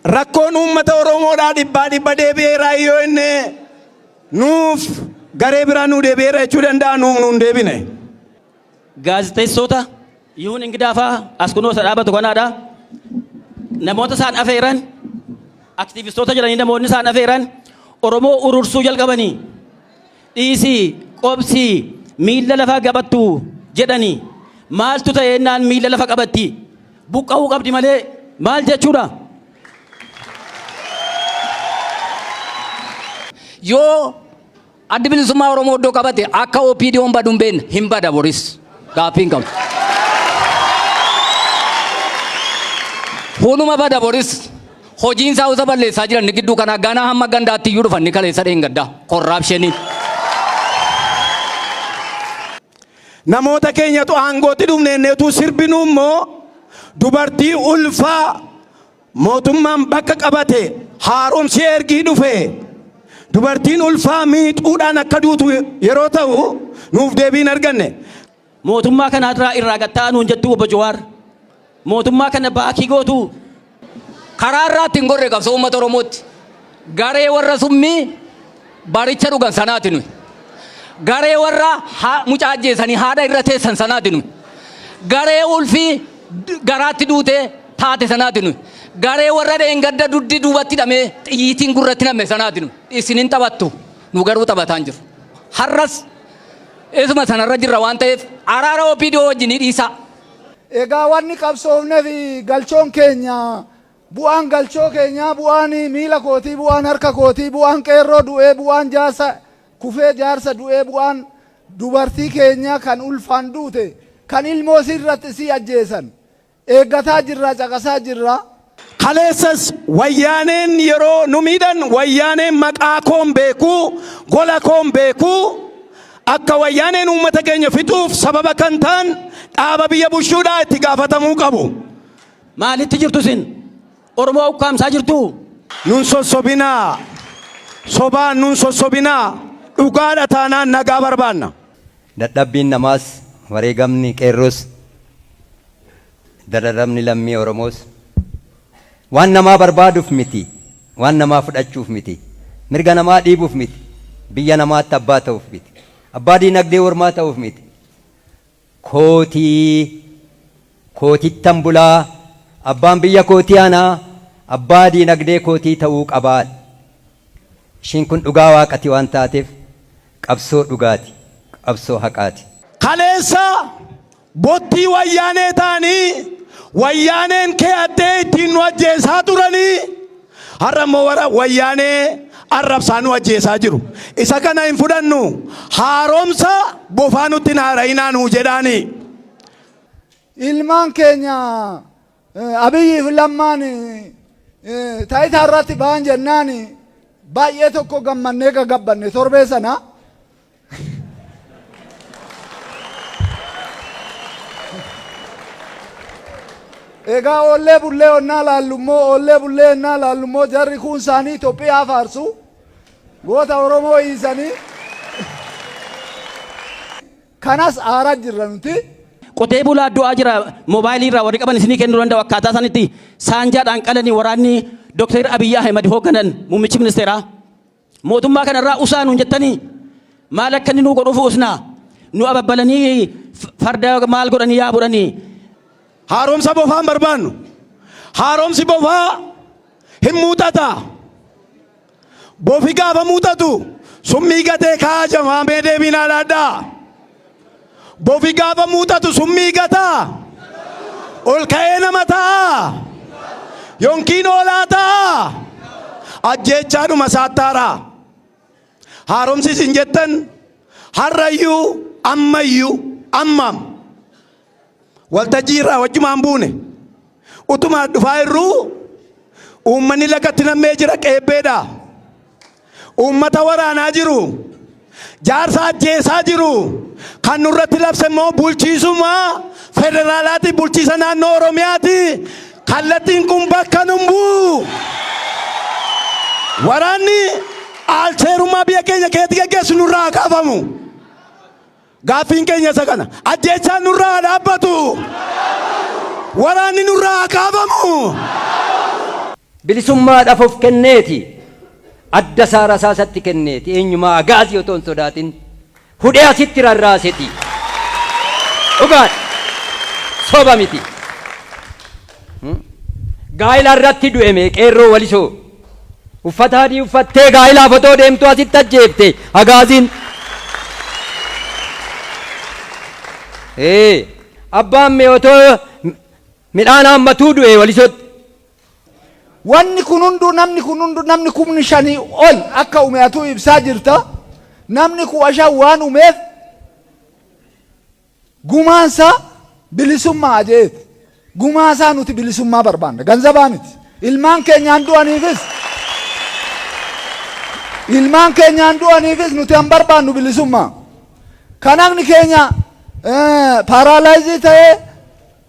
Rakkoon uummata Oromoodhaa dhibbaa dhibba deebi'eera yoo inni nuuf garee biraa nuu deebi'eera jechuu danda'a, nuuf nuun deebine. Gaazexeessitoota Yihuun Ingidaa fa'aa as kunoo isa dhaabatu kanaadha. Namoota isaan afeeran, aktiivistoota jedhanii namoonni isaan afeeran Oromoo urursuu jalqabanii, dhiisii qobsii miilla lafa qabattu jedhanii, maaltu ta'e jennaan miilla lafa qabatti, buqqa'uu qabdi malee maal jechuudha. Yoo Addi Bilisummaa Oromoo iddoo qabate akka OPDOn badu hin beekna, hin bada boris, gaaffii hin qabu. Hunuma bada boris. Hojiin isaa usa balleessaa jiran ni gidduu kanaa ganaa hamma gandaatti iyyuu dhufan ni kaleessa dheengaddaa korraapsheniin. Namoota keenyatu aangootti dhufne inneetu sirbinuu immoo dubartii ulfaa mootummaan bakka qabate haaromsi ergii dhufe dubartiin ulfaa miixuudhaan akka duutu yeroo ta'u nuuf deebii hin arganne. Mootummaa kana irraa gad taa'aa nuun jettuu, obbo Jawaar? Mootummaa kana baakii gootuu? Karaa irraatti hin gorre qabsoo uummata Oromootti. Garee warra summii baricha dhugan sanaati nuyi. Garee warra mucaa ajjeesanii haadha irra teessan sanaati nuyi. Garee ulfii garaatti duutee taate sanaati nuyi. Garee warra dheengadda duddi duubatti hidhamee xiyyiitiin gurratti namme sanaati nuyi. Isin hin taphattu. Nu garuu taphataa hin jiru. Har'as isuma sanarra jirra waan ta'eef araara OPDO wajjin ni dhiisaa. Egaa wanni qabsoofneef galchoon keenya, bu'aan galchoo keenyaa, bu'aan miila kootii, bu'aan harka kootii, bu'aan qeerroo du'ee, bu'aan jaarsa kufee jaarsa du'ee, bu'aan dubartii keenyaa kan ulfaan duute, kan ilmoo isii irratti isii ajjeesan eeggataa jirra, caqasaa jirra. Kaleessas Wayyaaneen yeroo nu miidhan Wayyaaneen maqaa koon beekuu, gola koon beekuu, akka Wayyaaneen uummata keenya fixuuf sababa kan ta'an dhaaba biyya bushuudhaa itti gaafatamuu qabu. Maalitti jirtu isin? Oromoo ukkaamsaa jirtuu? Nun sossobinaa. Sobaan nun sossobinaa. Dhugaadha taanaan nagaa barbaanna. Dadhabbiin namaas, wareegamni qeerroos, dararamni lammii Oromoos waan namaa barbaaduuf miti, waan namaa fudhachuuf miti, mirga namaa dhiibuuf miti, biyya namaatti abbaa ta'uuf miti, abbaa diinagdee ormaa ta'uuf miti. Kootii, kootittan bulaa, abbaan biyya kootii anaa, abbaa diinagdee kootii ta'uu qabaadha. Ishiin kun dhugaa Waaqati waan taateef qabsoo dhugaati, qabsoo haqaati. Kaleessa bottii Wayyaanee ta'anii Wayyaaneen kee'attee ittiin nu ajjeesaa turanii, har'a immoo warra Wayyaanee arrabsaa nu ajjeesaa jiru. Isa kana hin fudhannu. Haaromsa bofaa nutti hin haara'inaa nuu jedhaani. Ilmaan keenya Abiyyi fi Lammaan taayitaa irratti ba'an jennaan baay'ee tokko gammannee gagabbanne torbee sana. Egaa oollee bullee onnaa laallu immoo, oollee bullee onnaa laallu immoo jarri kuun isaanii Itoophiyaa faarsu, goota Oromoo hiisanii kanas aaraa jirra nuti. Qotee bulaa du'aa jira, moobaayilii irraa warri qaban isinii kennuu danda'u, akkaataa isaanitti saanjaadhaan qalanii waraanni Dr. Abiyyi Ahimad hoogganan, muummichi ministeeraa. Mootummaa kanarraa usaa nuun jettanii, maal akka inni nuu godhuuf usnaa? Nu ababbalanii farda maal godhanii yaaburanii. Haaromsa bofaa hin barbaannu. Haaromsi bofaa hin muuxata. Bofi gaafa muuxatu summii gatee kaa'aa jamaa, mee deebiin haadha. Bofi gaafa muuxatu summii gataa. Ol ka'ee nama ta'a. Yonkiin oolaa ta'a. Ajjeechaadhuma saattaaraa. Haaromsi isin jettan har'ayyuu, ammayyuu, ammaam. Waltajjii irraa wajjumaan buune. Utumaa dhufaa jirruu uummanni lagatti nammee jira, qeebbeedha. Uummata waraanaa jiru. Jaarsa ajjeesaa jiru. Kan nurratti labse immoo bulchiisuma federaalaati, bulchiisa naannoo Oromiyaati. Kallattiin kun bakka nun bu'u. Waraanni aalseerummaa biyya keenya keessatti geggeessu nurraa haa kaafamu. Gaaffiin keenya isa kana. Ajjeechaan nurraa haa dhaabbatu. Waraanni nurraa haa kaafamu. Bilisummaadhaaf of kenneeti. Adda isaa rasaasatti kenneeti. Eenyumaa agaazii otoo hin sodaatin. Hudhee asitti rarraaseti. Dhugaadha. Soba miti. Gaa'ila irratti du'e mee qeerroo walisoo. Uffata adii uffattee gaa'ilaaf otoo deemtuu asitti ajjeefte agaaziin. Ee, abbaan mee otoo midhaan haammatuu du'e walisootti. Wanni kun hunduu namni kun hunduu namni kumni shanii ol akka ume atuu ibsaa jirta. Namni 5,000 waan umeef gumaansaa bilisummaa jeeti. Gumaasaa nuti bilisummaa barbaanna. Ganzabaa miti. Ilmaan keenyaan du'aniifis ilmaan keenyaan du'aniifis nuti han barbaannu bilisummaa. Kanaqni keenya paralyze ta'ee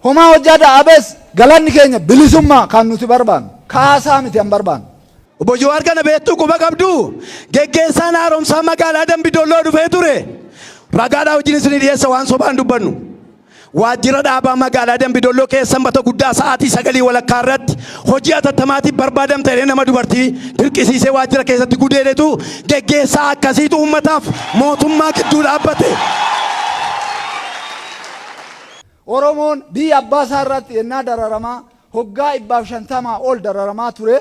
homaa hojjaa da'abees galanni keenya bilisummaa kan nuti barbaannu. Kaasaa miti han barbaannu. Obbo Jawaar kana beektuu quba qabdu geggeessaan haaromsaa magaalaa Dambidolloo dhufee ture. Ragaadhaa wajjin isinii dhiyeessa waan sobaan dubbannu. Waajjira dhaabaa magaalaa Dambidolloo keessa sanbata guddaa sa'aatii 9:30 irratti hojii atattamaatiif barbaadamta jedhee nama dubartii dirqisiisee waajjira keessatti gudeedetu geggeessaa akkasiitu uummataaf mootummaa gidduu dhaabbate. Oromoon biyya abbaa isaa irratti yennaa dararamaa hoggaa 150 ol dararamaa ture.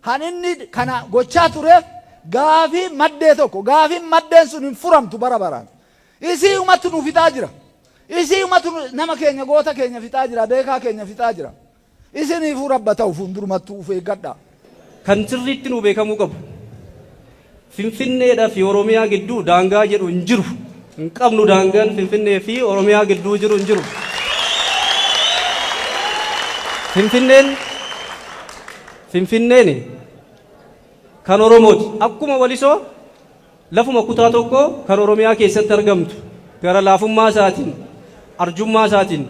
Han inni kana gochaa tureef gaafii maddee tokko gaafiin maddeen sun hin furamtu bara baraan. Isii umatu nu fixaa jira. Isii umatu nama keenya goota keenya fixaa jira beekaa keenya fixaa jira. Isiniifuu rabba ta'u fuuldurumattuu uf eeggadhaa. Kan sirriitti nuu beekamuu qabu Finfinneedha fi Oromiyaa gidduu daangaa jedhu hin jiru. Hin qabnu daangaan Finfinnee fi Oromiyaa gidduu jiru hin jiru. Finfinneen Finfinneen kan Oromooti. Akkuma Walisoo lafuma kutaa tokko kan Oromiyaa keessatti argamtu gara laafummaa isaatiin arjummaa isaatiin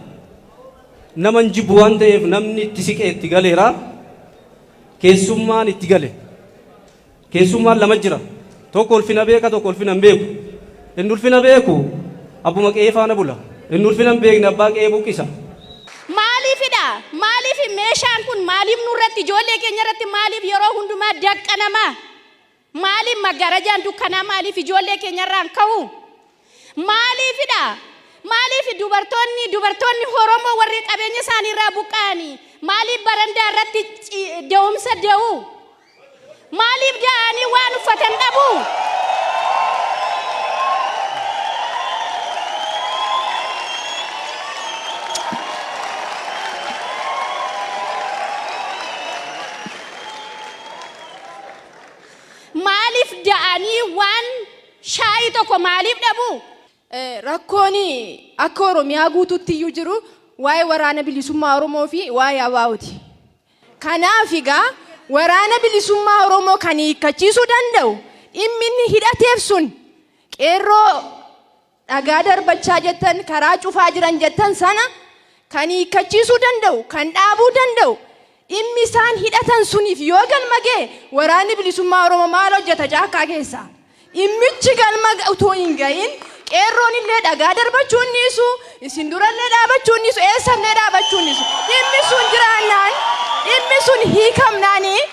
nama hin jibbu waan ta'eef namni itti siqee itti galeera. Keessummaan itti gale. Keessummaan lama jira. Tokko ulfina beeka tokko ulfina hin beeku. Inni ulfina beeku abbuma qe'ee faana bula. Inni ulfina hin beekne abbaa qe'ee buqqisa. Maaliifidha? Maaliif meeshaan kun maaliif nurratti ijoollee keenya irratti maaliif yeroo hundumaa daqqanama? Maaliif maggaarajaan dukkanaa maaliif ijoollee keenya irraan ka'u? Maaliifidha? Maaliif dubartoonni dubartoonni Oromoo warri qabeenya isaanii irraa buqqa'anii maaliif barandaa irratti da'umsa da'u? Maaliif da'anii waan uffatan dhabu? Maaliif da'anii waan shaayii tokko maaliif dhabu? Rakkoon akka Oromiyaa guutuutti iyyuu jiru waa'ee waraana bilisummaa Oromoo fi waa'ee ABOti. Kanaaf egaa waraana bilisummaa Oromoo kan hiikkachiisuu danda'u dhimmi inni hidhateef sun qeerroo dhagaa darbachaa jettan, karaa cufaa jiran jettan sana kan hiikkachiisuu danda'u, kan dhaabuu danda'u, dhimmi isaan hidhatan suniif yoo galma ga'e waraanni bilisummaa Oromoo maal hojjeta caakkaa keessaa? Dhimmichi galma utuu hin ga'in qeerroon illee dhagaa darbachuu hin dhiisu, isin durallee dhaabachuu hin dhiisu, eessallee dhaabachuu hin dhiisu. Dhimmi sun jiraannaan, dhimmi sun hiikamnaanii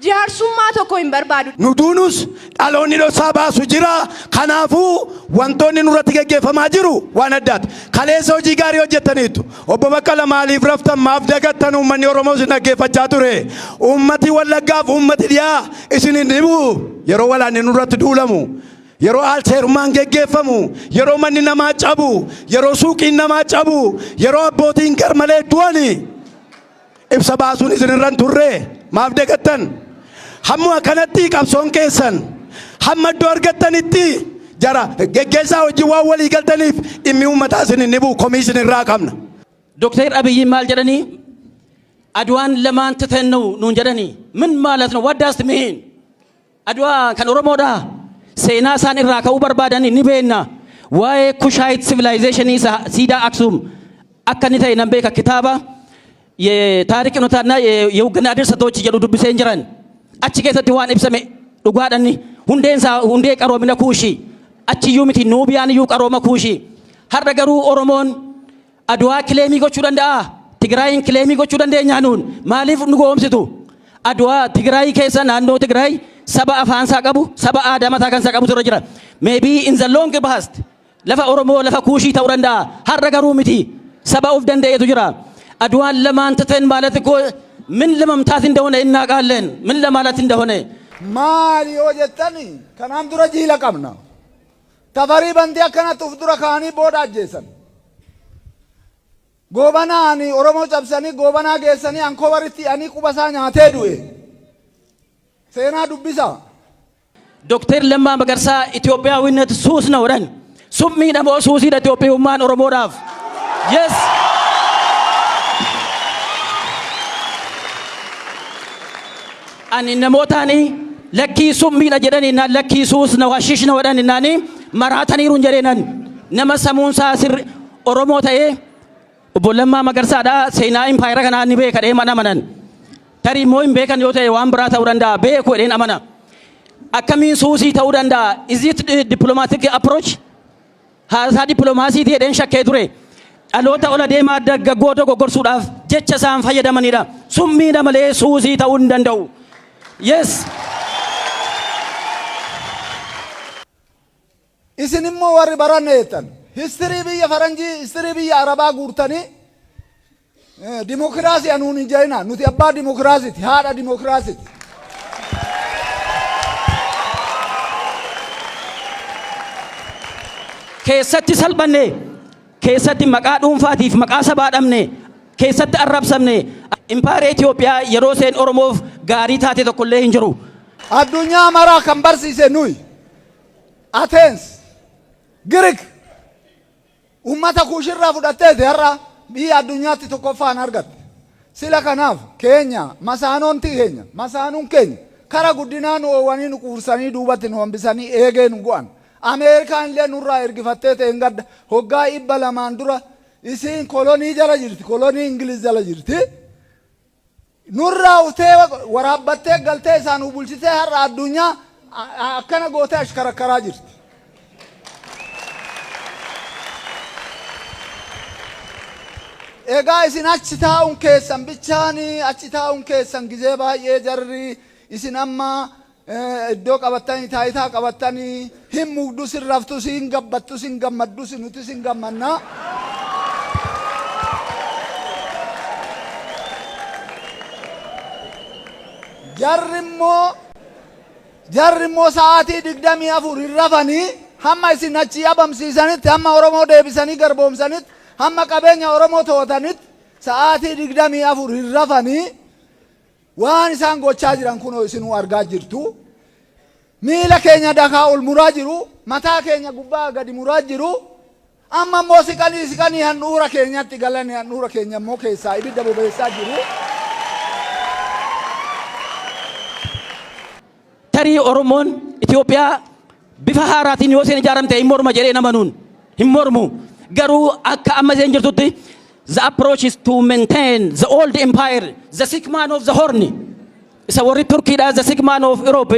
Jaarsummaa tokko hin barbaadu. Nu duunus dhaloonni dhossaa baasu jira. Kanaafuu wantoonni nurratti geggeeffamaa jiru waan addaati. Kaleessa hojii gaarii hojjettaniittu. Obbo Baqqala maaliif raftan maaf dagattan uummanni Oromoo isin dhaggeeffachaa ture. Uummati Wallaggaaf uummati dhiyaa isin hin dhibu. Yeroo walaanni nurratti duulamu. Yeroo alseerummaan geggeeffamu, yeroo manni namaa cabu, yeroo suuqiin namaa cabu, yeroo abbootiin garmalee du'ani ibsa baasuun isin irra hin turree? Maaf dagattan? Hammuma kanatti qabsoon keessan hamma iddoo argattanitti jara geggeessaa wajjin waan walii galtaniif dhimmi uummataa isin hin dhibu komii isin irraa qabna. Doktar Abiyyiin maal jedhanii? Adwaan lamaan ትተን ነው nuun jedhanii ምን ማለት ነው? What does it mean? Adwaa kan Oromoodha. Seenaa isaan irraa ka'uu barbaadan ni beekna. Waa'ee Kushaayit civilization isa siidaa Aksum akka inni ta'e nan beeka kitaaba ታሪክ ኖታና የውግና ድርሰቶች jedhu dubbiseen jiran achi keessatti waan ibsame dhugaadhanni hundeen isaa hundee qaroomina kuushii achiyyuu miti nuubiyaan iyyuu qarooma kuushii har'a garuu Oromoon Adwaa claim gochuu danda'aa? Tigraayin claim gochuu dandeenyaa nuun? Maaliif nu goomsitu? Adwaa Tigraay keessa, naannoo Tigraay, saba afaansaa qabu, saba aadaa mataa kansaa qabutu irra jira. Maybe in the long past lafa Oromoo, lafa Kuushii ta'uu danda'a. Har'a garuu miti. Saba of danda'etu jira. Adwaan lamaan ትተን ማለት እኮ ምን ለመምታት እንደሆነ እናውቃለን። ምን ለማለት እንደሆነ። Maali yoo jettani, kanaan dura jiila qabna. Tafarii Bantii akkanatti uf dura kaanii booda ajjeesan. Goobanaan Oromoo cabsanii Goobanaa geessanii Ankobaritti hidhanii quba isaa nyaatee du'e. Seenaa dubbisaa. Dooktar Lammaa Magarsaa ኢትዮጵያዊነት ሱስ ነው jedhan. Summiidha moo suusiidha Itoophiyummaan Oromoodhaaf? Yes. Ani namootaani lakkii summiidha jedhanii naan, lakkii ሱስ ነው, hashish ነው jedhan naani maraataniiru hin jedheenan. Nama sammuun isaa sirri Oromoo ta'ee obbo Lammaa Magarsaadha, seenaa impaayera kanaa ni beeka dhee mana amanan. Tarii immoo hin beekan yoo ta'e waan biraa ta'uu danda'a, beeku jedheen amana. Akkamiin suusii ta'uu danda'a? Is it diplomatic approach? Haasaa dippiloomaasiitii jedheen shakkee ture. Dhaloota ola deemaa dargaggoo dogoggorsuudhaaf jecha isaan fayyadamanidha. Summiidha malee suusii ta'uu hin danda'u. Yes. Isin immoo warri baranne jettan history biyya faranjii, history biyya arabaa guurtanii dimokiraasii anuun hin jedhina. Nuti abbaa dimokiraasiiti, haadha dimokiraasiiti. Keessatti salphanne, keessatti maqaa dhuunfaatiif maqaa sabaa dhabne, keessatti arrabsamne. Impaayera Itoophiyaa yeroo seen Oromoof gaarii taate tokkollee hin jiru. Addunyaa maraa kan barsiise nuyi. Ateens, Girik, ummata Kuushirraa fudhatteeti har'a biyya addunyaatti tokkoffaan argatte. Sila kanaaf keenya masaanoonti keenya, masaanuun keenya kara guddinaa nu oowwanii, nu quursanii, duubatti nu hambisanii eegee nu gu'an. Ameerikaan illee nurraa ergifattee ta'e gadda hoggaa 200n dura isiin kolonii jala jirti, kolonii Ingiliz jala jirti. Nurraa uftee waraabbattee galtee isaan nu bulchitee har'a addunyaa akkana gootee ashkarakkaraa jirti. Egaa isin achi taa'uun keessan bichaanii, achi taa'uun keessan gizee baay'ee jarri isin amma iddoo qabattanii, taayitaa qabattanii hin mugdus, hin raftus, hin gabbattus, hin gammaddus, nutis hin gammannaa. Jarri immoo sa'aatii 24 hin rafanii, hamma isin achi abamsiisanitti, hamma Oromoo deebisanii garboomsanitti, hamma qabeenya Oromoo to'atanitti sa'aatii 24 hin rafanii. Waan isaan gochaa jiran kunoo isinuu argaa jirtu. Miila keenya dakaa ol muraa jiru, mataa keenya gubbaa gadi muraa jiru. Amma immoo siqanii siqanii handhuura keenyatti galanii handhuura keenya immoo keessaa ibidda bobeessaa jiru. Tarii Oromoon Itoophiyaa bifa haaraatiin yoo isheen ijaaramte hin morma jedhee namanuun hin mormu. Garuu akka amma isheen jirtutti, the approach is to maintain the old empire, the sick man of the horn. Isa warri Turkiidha the sick man of Europe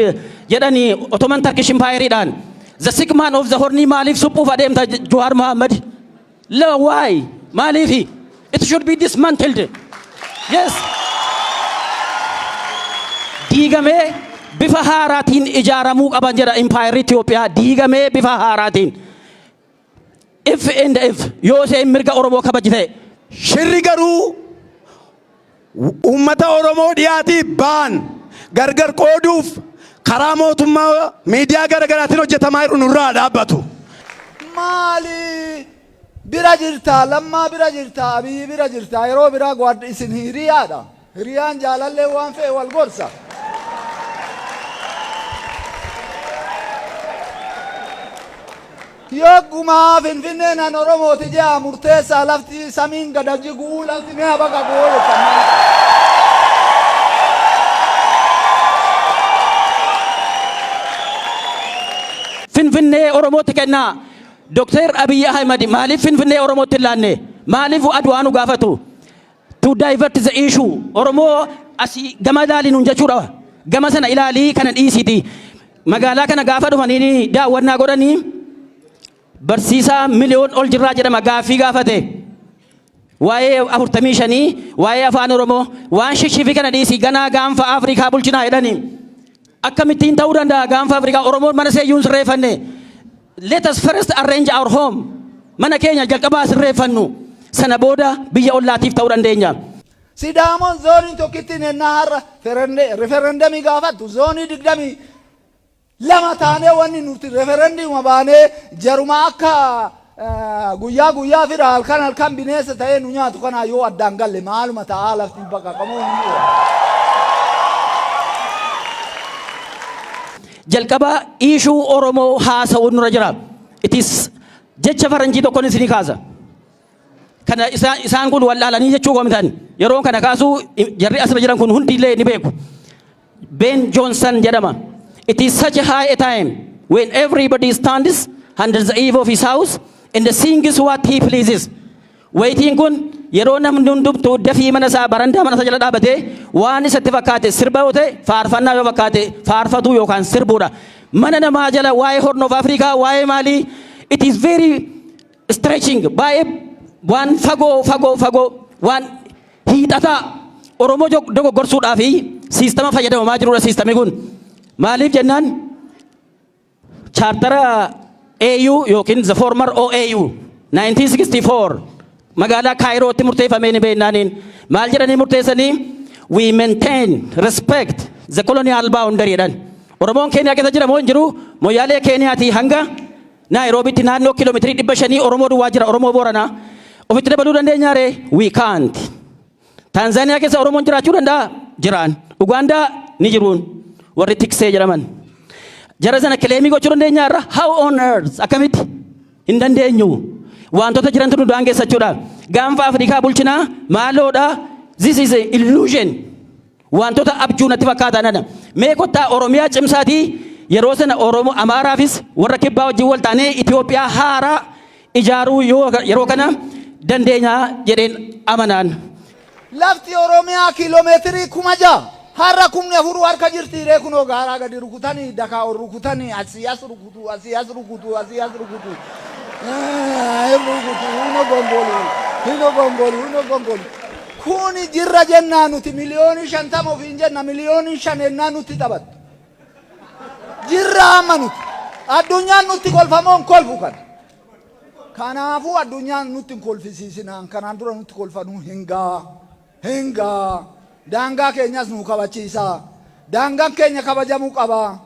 jedhanii, Ottoman Turkish Empireedhaan. The sick man of the horn maaliif suphuuf adeemta, Jawaar Mohammed? La, why? Maaliifi? It should be dismantled. Yes. Diigamee bifa haaraatiin ijaaramuu qaban jedha, impaayerri Itoophiyaa diigamee bifa haaraatiin. If and if yoo isheen mirga Oromoo kabajite. Shirri garuu uummata Oromoo dhiyaatii ba'an gargar qooduuf karaa mootummaa miidiyaa garaagaraatiin hojjetamaa jiru nurraa dhaabbatu. Maali bira jirtaa, Lammaa bira jirtaa, Abiyyi bira jirtaa, yeroo biraa gwaad isin hiriyaadha. Hiriyaan jaalallee waan fe'e wal gorsa. Yoggumaa Finfinneen han Oromooti jea murteessaa, lafti samiin gada jiguu, lafti mi'a baqa goo jettan maal? Finfinnee Oromootti kennaa. Dr. Abiyyi Ahimad maaliif Finfinnee Oromootti hin laanne? Maaliif Adwaa nu gaafatu? To divert the issue. Oromoo asii gama ilaali nuun jechuudha. Gama sana ilaalii kana dhiisiiti. Magaalaa kana gaafa dhufanii daawwannaa godhanii barsiisaa miliyoon ol jirraa jedhama gaaffii gaafate. Waa'ee 45, waa'ee afaan Oromoo, waan shishifii kana dhiisii, ganaa gaanfa Afrikaa bulchinaa jedhanii. Akkamittiin ta'uu danda'a gaanfa Afrikaa? Oromoon mana seeyyuu hin sirreeffanne. Let us first arrange our home. Mana keenya jalqabaa sirreeffannu. Sana booda biyya ollaatiif ta'uu dandeenya. Sidaamoon zooniin tokkittiin ennaa har'a referendamii gaafattu, zoonii 22 taanee, wanni nuti referenduma baanee jaruma akka guyyaa guyyaa fira, halkan halkan bineensa ta'ee nu nyaatu kana yoo addaan galle maaluma ta'aa? Lafti baqaqamuu hin jiru. Jalqaba issue Oromoo haasa'uun nurra jira. It is jecha faranjii tokkoon isinii kaasa. Kana isaan kun wallaalanii jechuu qomitan. Yeroo kana kaasuu jarri asirra jiran kun hundillee ni beeku. Ben Johnson jedhama. "It is such a high a time when everybody stands under the eave of his house and sings what he pleases." Wayitiin kun yeroo namni hundumtuu dafii mana isaa, barandaa mana isaa jala dhaabatee waan isatti fakkaate sirba yoo ta'e, faarfannaa yoo fakkaate faarfatuu yookaan sirbuudha. Mana namaa jala waa'ee Horn of Africa, waa'ee maalii, it is very stretching, baay'ee waan fagoo fagoo fagoo, waan hiixataa Oromoo dogoggorsuudhaa fi siistama fayyadamamaa jirudha siistamni kun. Maaliif jennaan, charter AU yookiin the former OAU 1964 magaalaa Kaayirootti murteeffamee ni beeknaaniin maal jedhanii murteessanii? "We maintain respect the colonial boundary" jedhan. Oromoon Keeniyaa keessa jira moo hin jiru? Moyyaalee Keeniyaatii hanga Naayiroobitti naannoo kiiloomeetirii 500 Oromoo duwwaa jira, Oromoo Booranaa. Ofitti dabaluu dandeenyaa ree? We can't. Taanzaaniyaa keessa Oromoon jiraachuu danda'a? Jiraan. Ugaandaa ni jiruun warri tiksee jedhaman. Jara sana claim gochuu dandeenyaa irra? How on earth? Akkamitti? Hin dandeenyu. Wantoota jirantu nu daangeessachuudha. Gaanfa Afrikaa bulchinaa maaloodha? This is a illusion. Wantoota abjuu natti fakkaatan. Mee kottaa Oromiyaa cimsaatii, yeroo sana Oromoo Amaaraafis warra kibbaa wajjin wal taanee Itoophiyaa haaraa ijaaruu yeroo kana dandeenya jedheen amanaan. Lafti Oromiyaa kiiloomeetirii 6,000, har'a 4,000 harka jirti ree. Kunoo gaaraa gadi rukutanii, dakaa ol rukutanii, asii as rukutu, asii as rukutu, asii as rukutu. Hin rukutu, hino gongolu, hino gongolu, hino gongolu. Kuni jirra jennaa, nuti 50 miliyoonii ofiin jenna, 5 miliyoonii ennaa nutti taphattu. Jirra amma nuti. Addunyaan nutti kolfamoon kolfu kana. Kanaafuu addunyaan nutti hin kolfisiisinaan, kanaan dura nutti kolfanuu hin gaa. Hin gaa. Daangaa keenyas nu kabachiisa. Daangaan keenya kabajamuu qaba.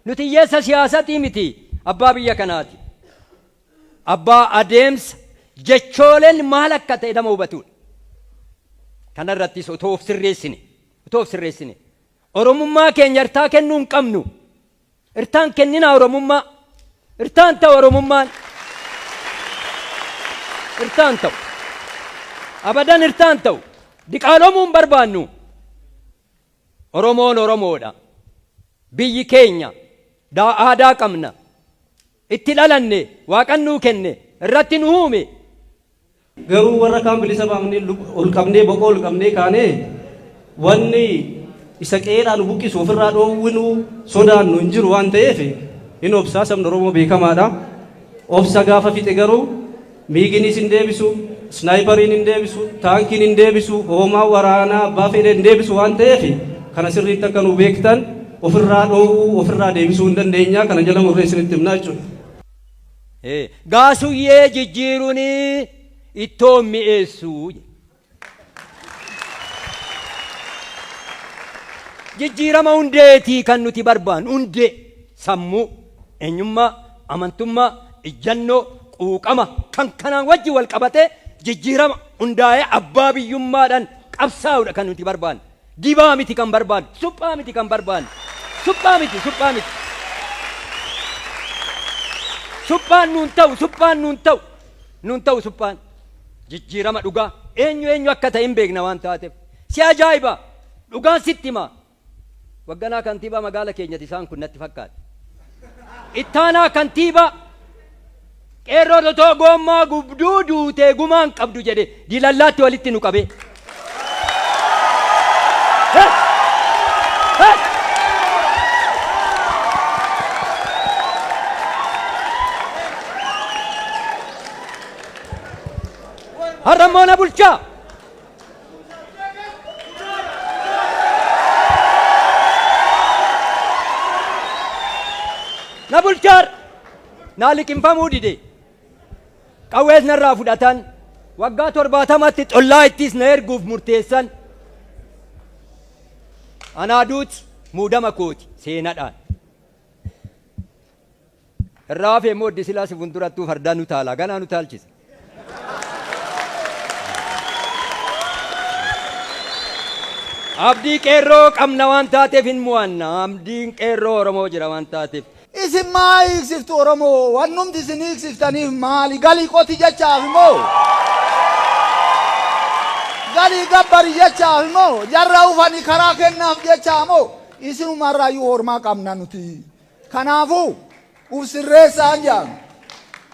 Nuti hiyyeessa siyaasatii miti, abbaa biyya kanaati. Abbaa adeemsa jechooleen maal akka ta'e nama hubatudha. Kanarrattis otoo of sirreessine, otoo of sirreessine. Oromummaa keenya irtaa kennuu hin qabnu. Irtaan kenninaa Oromummaa. Irtaan ta'u Oromummaan. Irtaan ta'u. Abadan irtaan ta'u. Diqaalomuu hin barbaannu. Oromoon Oromoodha. Biyyi keenya aadaa qabna. Itti dhalanne, waaqan nuu kenne, irratti nu uume. Garuu warra kaan bilisa baafnee, ol qabnee, boqoo ol qabnee kaanee, wanni isa qe'eedhaa nu buqqisu ofirraa dhoowwinuu sodaannu hin jiru waan ta'eef hin obsaa. Sabni Oromoo beekamaadha. Obsa gaafa fixe garuu miiginis hin deebisu, snaayipariin hin deebisu, taankiin hin deebisu, hoomaa waraanaa abbaa fedhe hin deebisu waan ta'eef, kana sirriitti akka nu beektan, ofirraa dhoowwuu, ofirraa deebisuu hin dandeenya, kana jala murree isinitti himnaa jechuudha. Gaasuyyee jijjiiruun ittoo mi'eessuu. Jijjiirama hundeetii kan nuti barbaannu, hundee sammuu, eenyummaa, amantummaa, ijjannoo, quuqama kan kanaan wajji wal qabatee jijjiirama hundaa'ee abbaa biyyummaadhaan qabsaa'udha kan nuti barbaannu. Dibaa miti kan barbaannu, suphaa miti kan barbaannu, suphaa miti, suphaa miti. Suphaan nuun ta'u, suphaan nuun ta'u, nuun ta'u suphaan. Jijjiirama dhugaa eenyu eenyu akka ta'e hin beekna waan taateef. Si ajaa'iba, dhugaan sitti hima. Wagganaa kantiibaa magaala keenyati isaan kun natti fakkaate. Ittaanaa kantiibaa qeerroo otoo goommaa gubduu duutee gumaan qabdu jedhe diilallaatti walitti nu qabee. Hey! Hey! Har'a immoo na bulchaa. Na bulchaa naa liqimfamuu dide. Qawwees narraa fudhatan. Waggaa 70tti xollaa ittis na erguuf murteessan. Anaa duuti muudama kooti seenadhaan. Irraa hafee immoo iddi silaa si fuuldurattuu fardaan utaalaa ganaa nu taalchisa. Abdii qeerroo qabna waan taateef hin mo'anna. Abdiin qeerroo Oromoo jira waan taateef. Isin maa hiiksiftu Oromoo? Wannumti isin hiiksiftaniif maali? Galii qoti jechaaf moo? Galii gabbari jechaaf moo? Jarra ufani karaa kennaaf jechaa moo? Isinumarraayyuu hormaa qabna nuti. Kanaafuu uf sirreessaan jedhan.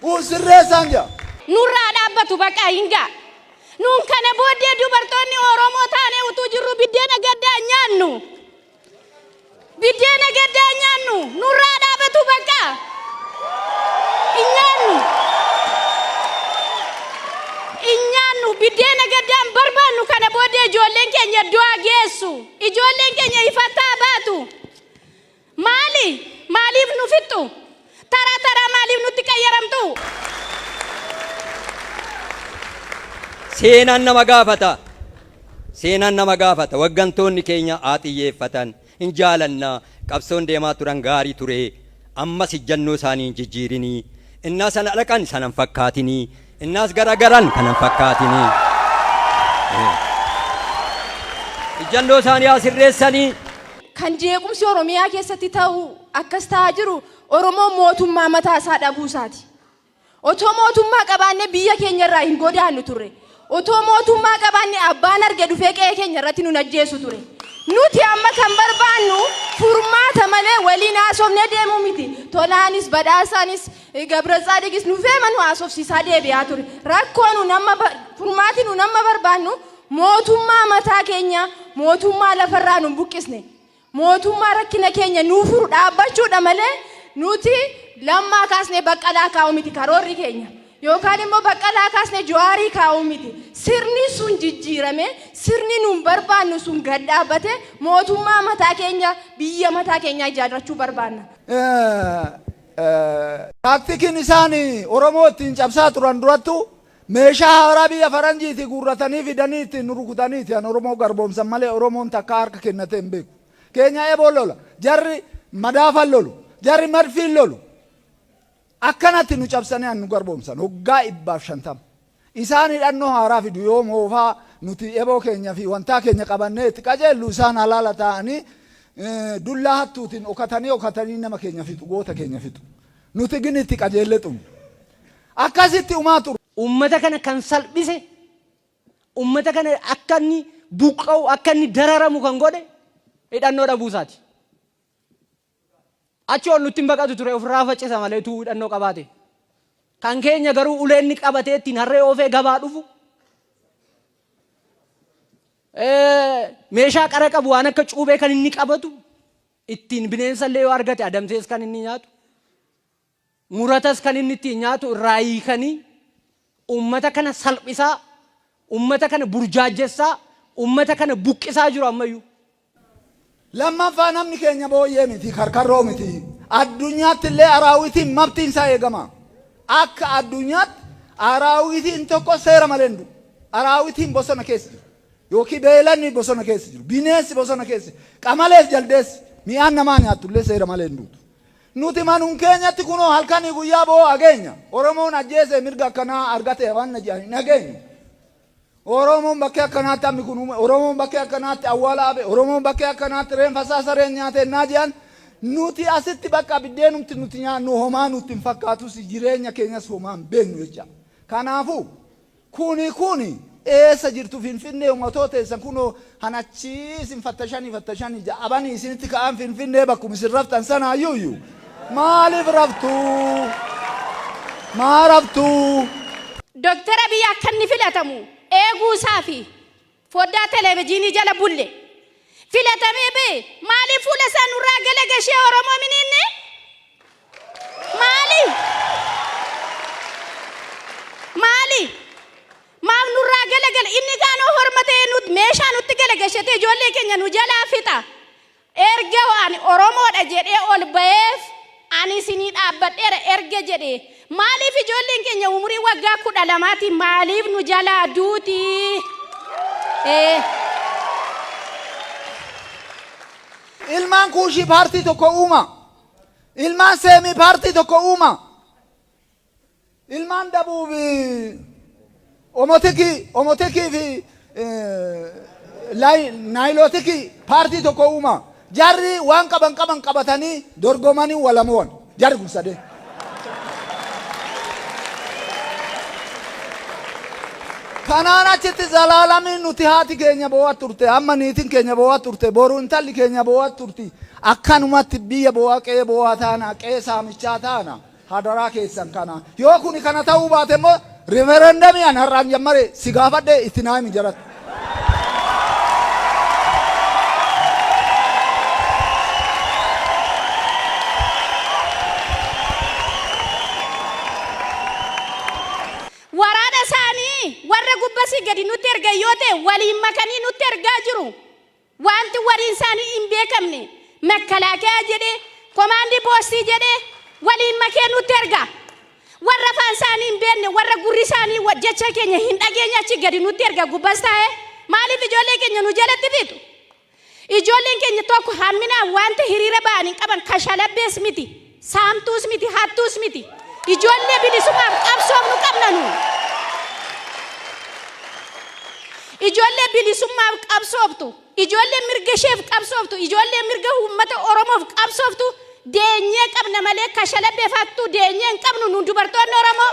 Uf sirreessaan jedhan. Nurraa dhaabbatu baqaa hin ga'a. Nuun kana booddee dubartoonni Oromoo taanee utuu jirru biddeena gaddaa hin nyaannu. Biddeena gaddaa hin nyaannu. Nurraa dhaabatu baqaa. Hin nyaannu. Hin nyaannu. Biddeena gaddaa hin barbaannu kana booddee ijoolleen keenya du'a geessu. Ijoolleen keenya ifattaa baatu. Maali? Maaliif nu fixxu? Taraa taraa maaliif nutti qayyaramtu? Seenaan nama gaafata. Seenaan nama gaafata. Waggantoonni keenya haa xiyyeeffatan. Hin jaalanna. Qabsoon deemaa turan gaarii ture. Ammas ijjannoo isaanii hin jijjiirinii. Innaa sana dhaqan sana hin fakkaatinii. Innaas garagaran kana hin fakkaatinii. Ijjannoo isaanii haa sirreessanii. Kan jeequmsi Oromiyaa keessatti ta'u akkas ta'aa jiru Oromoon mootummaa mataa isaa dhabuu isaati. Otoo mootummaa qabaannee biyya keenya irraa hin godaannu turre. Otoo mootummaa qabaannee abbaan arge dhufee qe'ee keenya irratti nun ajjeesu ture. Nuti amma kan barbaannu furmaata malee waliin haasofnee deemuu miti. Tolaanis, Badhaasaanis, Gabratsaadiqis nufeema nu haasofsiisaa deebi'aa ture. Rakkoo nun amma furmaati nun amma barbaannu mootummaa mataa keenya, mootummaa lafarraa nun buqqisne, mootummaa rakkina keenya nuu furu dhaabbachuudha malee nuti Lammaa kaasnee Baqqalaa kaa'uu miti karoorri keenya. Yookaan immoo Baqqalaa kaasnee Jawaarii kaa'uu miti. Sirni sun jijjiirame, sirni nun barbaannu sun gad dhaabbate mootummaa mataa keenya, biyya mataa keenyaa ijaarrachuu barbaanna. Taaktikiin isaan Oromoo ittiin cabsaa turan durattuu meeshaa haaraa biyya faranjiitii guurratanii fidanii ittiin nu rukutaniiti an Oromoo garboomsan malee Oromoon takkaa harka kennatee hin beeku. Keenya eboon lola. Jarri madaafan lolu. Jarri madfiin lolu. Akkanatti nu cabsanii an nu garboomsan hoggaa 150. Isaan hidhannoo haaraa fidu yoo moofaa nuti eboo keenya fi wantaa keenya qabannee itti qajeellu isaan halaala taa'anii dullaa hattuutiin okatanii okatanii nama keenya fixu goota keenya fixu. Nuti gin itti qajeellee xumna. Akkasitti umaa turu. Uummata kana kan salphise, uummata kana akka inni buqqa'u, akka inni dararamu kan godhe hidhannoo dhabuu isaati. Achi ol nutti hin baqatu ture ofirraa faccisa malee utuu hidhannoo qabaate. Kan keenya garuu ulee inni qabatee ittiin harree oofee gabaa dhufu meeshaa qara qabu waan akka cuubee kan inni qabatu ittiin bineensa illee yoo argate adamsees kan inni nyaatu muratas kan inni ittiin nyaatu irraa hiikanii uummata kana salphisaa, uummata kana burjaajjessaa, uummata kana buqqisaa jiru ammayyuu. Lammaffaa namni keenya booyyee miti, karkarroo miti. Addunyaatti illee araawitiin mabtiin isaa eegama. Akka addunyaatti araawitiin tokko seera malee hin du'u. Araawitiin bosona keessa jiru. Yookiin beeyladni bosona keessa jiru. Bineensi bosona keessa jiru. Qamaleef jaldeessi mi'aan namaa nyaattu illee seera malee hin duutu. Nuti manum keenyatti kunoo halkanii guyyaa boo'aa geenya. Oromoon ajjeese mirga akkanaa argate waan na jedhan hin dhageenyu. Oromoon bakkee akkanaatti hammi kun uume, Oromoon bakkee akkanaatti awwaala hafe, Oromoon bakkee akkanaatti reenfa isaa sareen nyaate ennaa jedhan nuti asitti bakka biddeenumti nuti nyaannu homaa nutti hin fakkaatus jireenya keenyas homaa hin beeknu jecha. Kanaafuu Kuni kuni eessa jirtu finfinnee umatoo teessan kunoo han achii isin fattashanii fattashanii ja'abanii isinitti ka'an finfinnee bakkuma isin raftan sanaayyuuyyu maaliif raftuu maa raftuu. Doktar Abiy akka inni filatamu eeguu isaa fi foddaa televijiinii jala bulle. Filatamee ba'e maaliif fuula isaa nurraa galagashee Oromoo miniinne? Maali? Maali? Maaf nurraa keenya gashatee ijoollee keenya nu jalaa fixa. Erga ani Oromoodha jedhee ol ba'eef ani isinii dhaabbadheera erga jedhee maaliif ijoolleen keenya umurii waggaa 12tiin maaliif nu jalaa duuti? Ee. Ilmaan Kuushii paartii tokko uuma. Ilmaan Seemii paartii tokko uuma. Ilmaan Dabuubi Omotikii, Omotikii fi Naayilootikii paartii tokko uuma. Jarri waan qaban qaban qabatanii dorgomanii walamoon. Jarri kun sadeen. Kanaan achitti zalaalamiin nuti haati keenya boo'aa turte, amma niitiin keenya boo'aa turte, boru intalli keenya boo'aa turti. Akkanumatti biyya boo'aa, qe'ee boo'aa taana, qe'ee saamichaa taana. Hadaraa keessan kana. Yoo kuni kana ta'uu baate immoo riferendamii an har'aan jammare si gaafadhe itti naa himi jaratti. Waraana isaanii warra gubbasii gadi nutti ergan yoo ta'e waliin makanii nutti ergaa jiru. Wanti waliin isaanii hin beekamne makkalaakayaa jedhee, komaandii poostii jedhee waliin makee nutti erga. Warra afaan isaanii hin beekne, warra gurri isaanii jecha keenya hin dhageenye achi gadi nutti erga gubbas taa'ee. Maaliif ijoollee keenya nu jalatti fixu? Ijoolleen keenya tokko hamminaan wanta hiriira ba'an hin qaban kashalabbees miti, saamtuus miti, hattuus miti. Ijoollee bilisummaaf qabsoofnu qabna nu. Ijoollee bilisummaaf qabsooftu, ijoollee mirga isheef qabsooftu, ijoollee mirga uummata Oromoof qabsooftu deenyee qabna malee kashalabbeef hattuu deenyee hin qabnu nu dubartoonni Oromoo.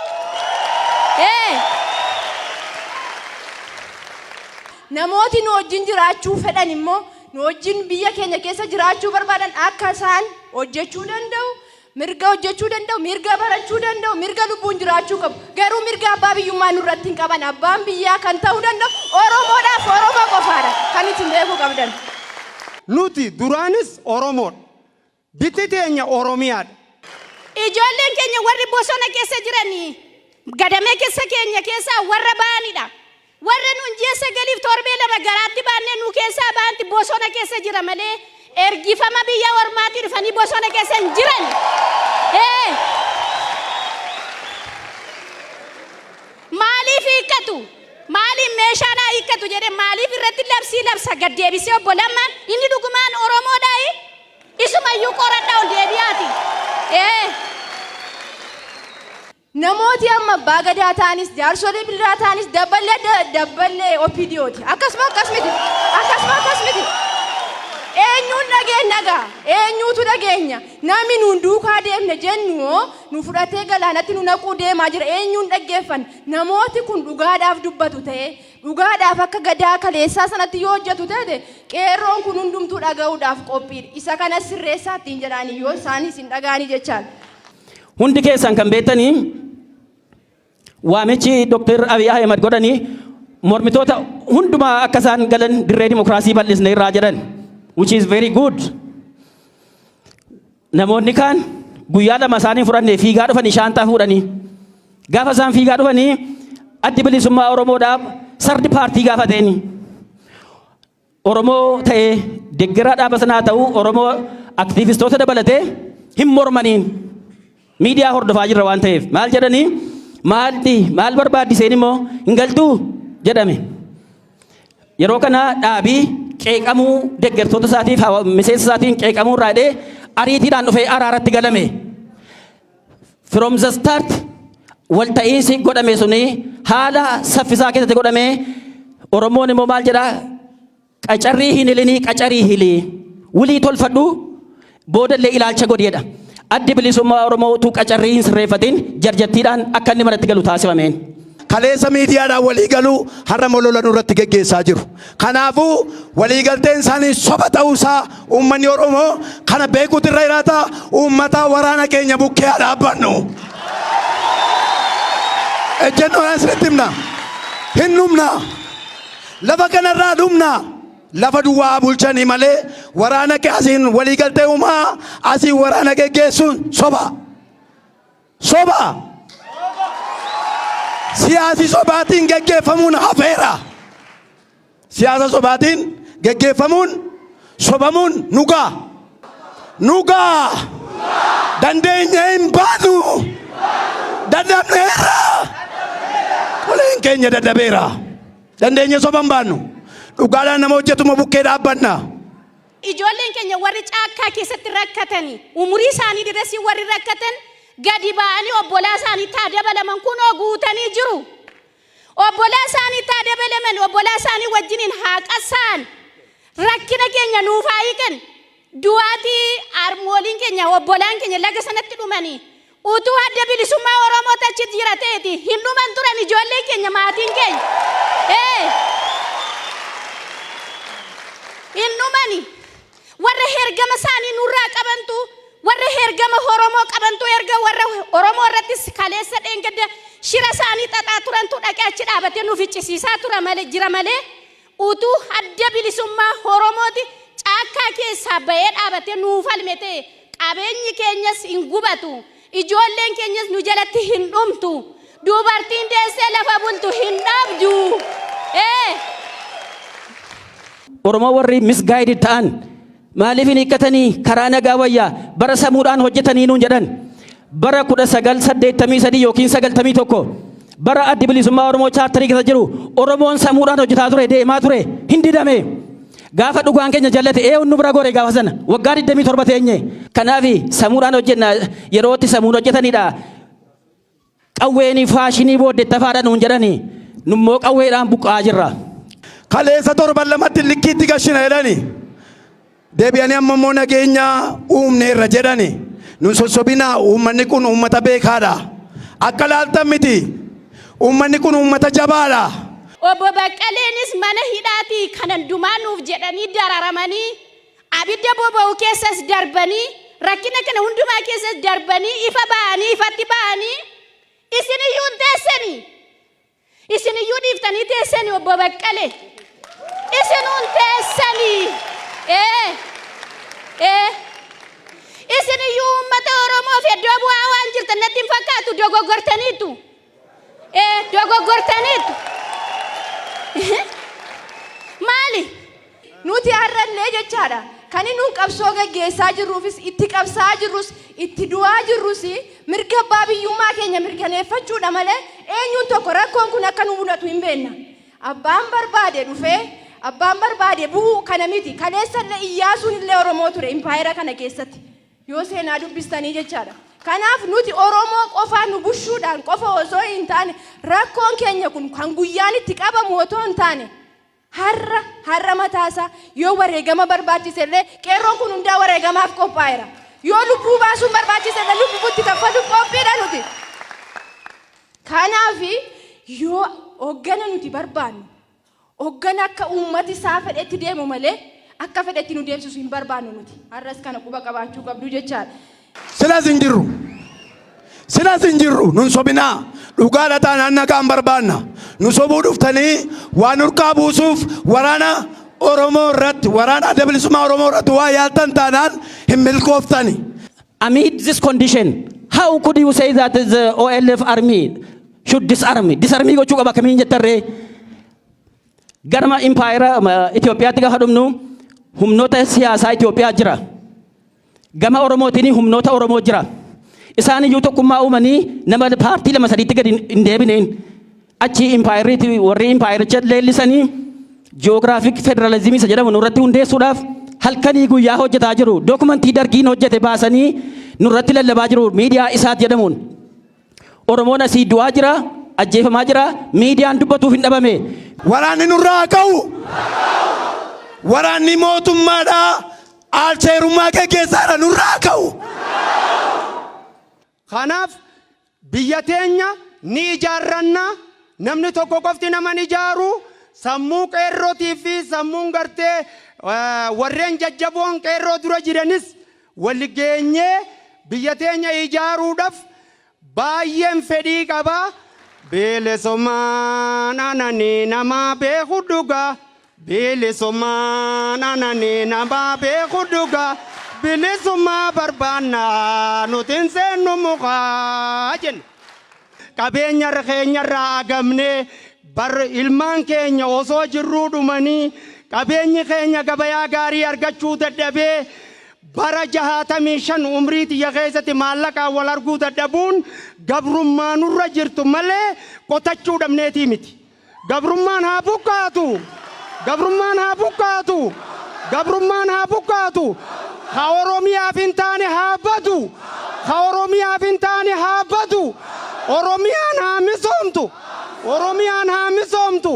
Ee. Namooti nu wajjin jiraachuu fedhan immoo nu wajjin biyya keenya keessa jiraachuu barbaadan akka isaan hojjechuu danda'u, mirga hojjechuu danda'u, mirga barachuu danda'u, mirga lubbuun jiraachuu qabu. Garuu mirga abbaa biyyummaa nurratti hin qaban. Abbaan biyyaa kan ta'uu danda'u Oromoodhaaf Oromoo qofaadha. Kan isin beekuu qabdan. Nuti duraanis Oromoodha. Bitti teenya Oromiyaadha. Ijoolleen keenya warri bosona keessa jiran gadamee keessa keenya keessaa warra ba'anidha. Warra nuun ji'a sagaliif torbee lama garaatti baannee nu keessaa ba'anti bosona keessa jira malee ergifama biyya ormaatii dhufanii bosona keessa hin jiran. Ee. Maaliif hiikkatu? Maaliif meeshaan haa hiikkatu jedhee maaliif irratti labsii labsa gad deebisee obbo Lammaan inni dhugumaan Oromoodhaayi? Isumayyuu qoradhaa ol deebi'aati. Ee. Namooti amma abbaa gadaa ta'anis, jaarsolii biraa ta'anis dabballee dabballee OPDOti. Akkasuma akkas miti. Akkasuma akkas miti. Eenyuun dhageenya gaa? Eenyuutu dhageenya? Nami nuun duukaa deemne jennu hoo nu fudhatee galaanatti nu naquu deemaa jira. Eenyuun dhaggeeffanna? Namooti kun dhugaadhaaf dubbatu ta'ee Dhugaadhaaf akka Gadaa kaleessaa sanatti yoo hojjetu ta'e qeerroon kun hundumtuu dhaga'uudhaaf qophiidha. Isa kanas sirreessaa ittiin jedhaanii yoo isaanis hin dhaga'anii jechaadha. Hundi keessan kan beektanii waamichi Dr. Abiy Ahmed godhanii mormitoota hundumaa akka isaan galan dirree dimokiraasii bal'isne irraa jedhan which is very good. Namoonni kaan guyyaa lama isaanii fudhanne fiigaa dhufanii shaanxaa fuudhanii. Gaafa isaan fiigaa dhufanii addi bilisummaa Oromoodhaaf sardi paartii gaafateeni. Oromoo ta'ee deggeraa dhaaba sanaa ta'uu Oromoo aktiivistoota dabalatee hin mormaniin. Miidiyaa hordofaa jirra waan ta'eef maal jedhanii maalti maal barbaaddiseen immoo hin galtuu jedhame. Yeroo kana dhaabii qeeqamuu deggertoota isaatiif miseensa isaatiin qeeqamuu irraa jedhee ariitiidhaan dhufee araaratti galame. From the start walta'iinsi godhame suni haala saffisaa keessatti godhame. Oromoon immoo maal jedhaa? Qacarrii hin hilinii qacarii hilii. Wulii tolfadhu boodallee ilaalcha godhi jedha. Addi Bilisummaa Oromoo utuu qacarrii hin sirreeffatin jarjartiidhaan akka inni manatti galu taasifameen. Kaleessa miidiyaadhaan walii galuu har'a immoo lola nurratti geggeessaa jiru. Kanaafuu waliigalteen isaanii soba ta'uu isaa uummanni Oromoo kana beekuutu irra jiraata. Uummataa waraana keenya bukkee haa dhaabbannu. Ejjennoodhaan isinitti himna. Hin dhumna. Lafa kanarraa dhumna. Lafa duwwaa haa bulchanii malee waraana kee asiin waliigaltee uumaa asiin waraana geggeessuun soba. Soba. Siyaasi sobaatiin geggeeffamuun hafeera. Siyaasa sobaatiin geggeeffamuun sobamuun nu ga'a. Nu ga'a. Dandeenyee hin baanu. Dadhabneerra. Qoleen keenya dadhabeera. Dandeenyee soba hin baannu. Dhugaadhaan nama hojjetuma bukkee dhaabbanna. Ijoolleen keenya warri caakkaa keessatti rakkatanii umurii isaanii dirasii warri rakkatan gadi ba'anii obbolaa isaanii taa dabalaman kunoo guutanii jiru. Obbolaa isaanii taa dabalaman, obbolaa isaanii wajjiniin haa qassa'an. Rakkina keenya nuuf haa hiikan. Du'aatii harmooliin keenya, obbolaan keenya laga sanatti dhumanii utuu Adda Bilisummaa Oromoo achi jira ta'eeti hin dhuman turan ijoolleen keenya, maatiin keenya. Ee. Hin dhumani. Warra hergama isaanii nurraa qabantu, warra hergama Oromoo qabantu, erga warra Oromoo irrattis kaleessa dheengadda shira isaanii xaxaa turantu dhaqee achi dhaabatee nu ficcisiisaa tura malee jira malee, utuu Adda Bilisummaa Oromooti caakkaa keessaa ba'ee dhaabatee nuu falme ta'e qabeenyi keenyas hin gubatu, ijoolleen keenyas nu jalatti hin dhumtu, dubartiin deessee lafa bultu hin dhabdu. Ee. Oromoo warri misguided ta'an maaliif hin hiikkatanii, karaa nagaa wayyaa, bara samuudhaan hojjetanii nuun jedhan. Bara 1983 yookiin 91, bara Addi Bilisummaa Oromoo chaartarii keessa jiru, Oromoon samuudhaan hojjetaa ture, deemaa ture, hin didame. Gaafa dhugaan keenya jallate ee nu bira gore. Gaafa sana waggaa 27 teenye. Kanaaf samuudhaan hojjenna yerootti samuun hojjetanidha. Qawween faashinii booddettafaadha nuun jedhani, nummoo qawweedhaan buqqa'aa jirra. Kaleessa torban lamatti likkiitti gashina jedhani. Deebi'anii amma immoo nageenya uumneerra jedhani. Nun sossobinaa, uummanni kun uummata beekaadha. Akka laaltan miti. Uummanni kun uummata jabaadha. Obbo Baqqaleenis mana hidhaatii kanan dumaa nuuf jedhanii dararamanii, abidda boba'u keessas darbanii, rakkina kana hundumaa keessas darbanii ifa ba'anii, ifatti ba'anii, isin iyyuu hin teessanii. Isin iyyuu dhiiftanii teessanii, obbo Baqqalee. Isin hin teessanii. Ee. Ee. Isin iyyuu uummata Oromoof iddoo bu'aa waan jirtan natti hin fakkaatu, dogoggortaniitu. Ee, dogoggortaniitu. Maali? Nuti har'allee jechaadha. Kan inni qabsoo gaggeessaa jirruufis, itti qabsaa jirrus, itti du'aa jirrus mirga abbaa biyyummaa keenya mirkaneeffachuudha malee eenyuun tokko rakkoon kun akka nu mudatu hin beekna. Abbaan barbaade dhufee abbaan barbaade bu'uu kana miti. Kaleessallee Iyyaasuun illee Oromoo ture impaayera kana keessatti. Yoo seenaa dubbistanii jechaadha. Kanaaf nuti Oromoo qofaa nu bushuudhaan qofa osoo hin taane, rakkoon keenya kun kan guyyaan itti qabamu otoo hin taane, har'a har'a mataasaa yoo wareegama barbaachise illee qeerroon kun hundaa wareegamaaf qophaa'eera. Yoo lubbuu baasuun barbaachise illee lubbuutti kaffaluuf qophiidha nuti. Kanaaf yoo hoggana nuti barbaannu, hoggana akka uummati isaa fedhetti deemu malee akka fedhetti nu deemsisu hin barbaannu nuti. Har'as kana quba qabaachuu qabdu jechaadha. Silas hin jirru. Silas hin jirru. Nun sobinaa. Dhugaadha taanaan nagaan barbaanna. Nu sobuu dhuftanii waan urkaa buusuuf waraana Oromoo irratti, waraana Adda Bilisummaa Oromoo irratti waa yaaltan taanaan hin milkooftani. Amid this condition, how could you say that the OLF army should disarm? Disarmii gochuu qaba kamiin jettarree? Garma impaayera Itoophiyaatti gaafa dhumnu humnoota siyaasaa Itoophiyaa jira. Gama Oromootiin humnoota Oromoo jira. Isaan iyyuu tokkummaa uumanii nama paartii lama sadiitti gadi hin deebineen. Achi impaayeriitti warri impaayericha leellisanii geographic federalism isa jedhamu nurratti hundeessuudhaaf halkanii guyyaa hojjetaa jiru. Dookumentii Dargiin hojjete baasanii nurratti lallabaa jiru miidiyaa isaat jedhamuun. Oromoon asii du'aa jira, ajjeefamaa jira, miidiyaan dubbatuuf hin dhabame. Waraanni nurraa ka'u. Waraanni mootummaadhaa aalcheerummaa geggeessaadha nurraa ka'u. Kanaaf biyya teenya ni ijaarranna. Namni tokko qofti nama ni ijaaru. Sammuu qeerrootii fi sammuun gartee warreen jajjaboon qeerroo dura jiranis wal geenyee biyya teenya ijaaruudhaaf baay'een fedhii qaba. Bilisummaan ananii nama beeku dhugaa. Bilisummaan ananii nama beeku dhugaa. Bilisummaa barbaanna, nuti hin seennu mukaa jenna. Qabeenya keenyarraa agamnee bar ilmaan keenya osoo jirruu dhumanii. Qabeenyi keenya gabayaa gaarii argachuu dadhabee bara 65 umrii tiyya keessatti maallaqaan wal arguu dadhabuun gabrummaa nurra jirtu malee qotachuu dhabneetii miti. Gabrummaan haa buqqaatu! Gabrummaan haa buqqaatu! Gabrummaan haa buqqaatu! Ka Oromiyaaf hin taane haa badu! Ka Oromiyaaf hin taane haa badu! Oromiyaan haa misoomtu! Oromiyaan haa misoomtu!